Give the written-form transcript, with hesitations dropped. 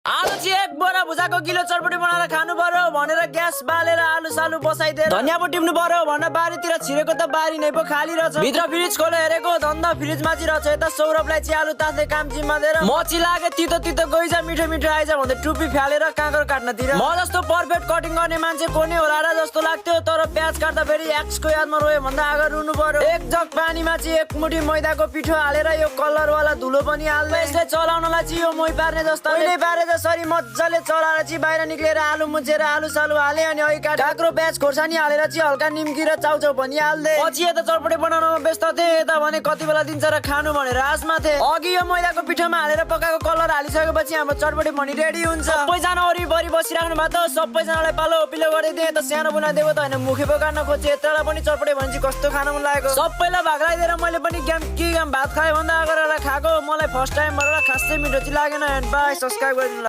आलु चाहिँ एक बोरा भुजाको किलो चटपटी बनाएर खानु पर्यो भनेर ग्यास बालेर आलु सालु बसाइदिएर धनिया पो टिप्नु पर्यो भनेर बारीतिर छिरेको त बारी नै पो खाली रहेछ। भित्र फ्रिज खोले हेरेको धन्दा फ्रिजमा चाहिँ रहेछ। यता सौरभलाई चाहिँ आलु तात्ने काम जिम्मा दिएर मची लागे तितो तितो गइजा मिठो मिठो आइज भन्दै टुप्पी फ्यालेर काँक्रो काट्नतिर म जस्तो पर्फेक्ट कटिङ गर्ने मान्छे कोनी होला र जस्तो लाग्थ्यो। तर प्याज काट्दा फेरि एक्सको यादमा रोयो भन्दा आगर रुनु पर्यो। एक जग पानीमा चाहिँ एक मुठी मैदाको पिठो हालेर यो कलरवाला धुलो पनि हाल्दै यसले चलाउनलाई चाहिँ यो मोही पार्ने जस्तो पारे जसरी मजाले चलाएर चाहिँ बाहिर निक्लेर आलु मुछेर आलु सालु हाले अनि अघि काँक्रो प्याज खोर्सानी हालेर चाहिँ हल्का निम्की र चाउचाउ पनि हाल्दै पछि यता चटपटे बनाउनमा व्यस्त थिए। यता भने कति बेला दिन्छ र खानु भनेर आसमा थिए। अघि यो मैदाको पिठोमा हालेर पकाएको कलर हालिसकेपछि हाम्रो चटपटे पनि रेडी हुन्छ। सबैजना वरिपरि बसिराख्नु भएको त सबैजनालाई पालो पिलो गरिदिए। त सानो बुना देऊ त होइन मुखे पकाउन खोजे यतालाई पनि चटपटे भनेपछि कस्तो खान मन लागेको सबैलाई भाग लगाइदिएर मैले पनि गाम भात खाएँ भन्दा गरेर खाएको। मलाई फर्स्ट टाइम भएर खासै मिठो चाहिँ लागेन। बाई सब्सक्राइब गरिदिनु।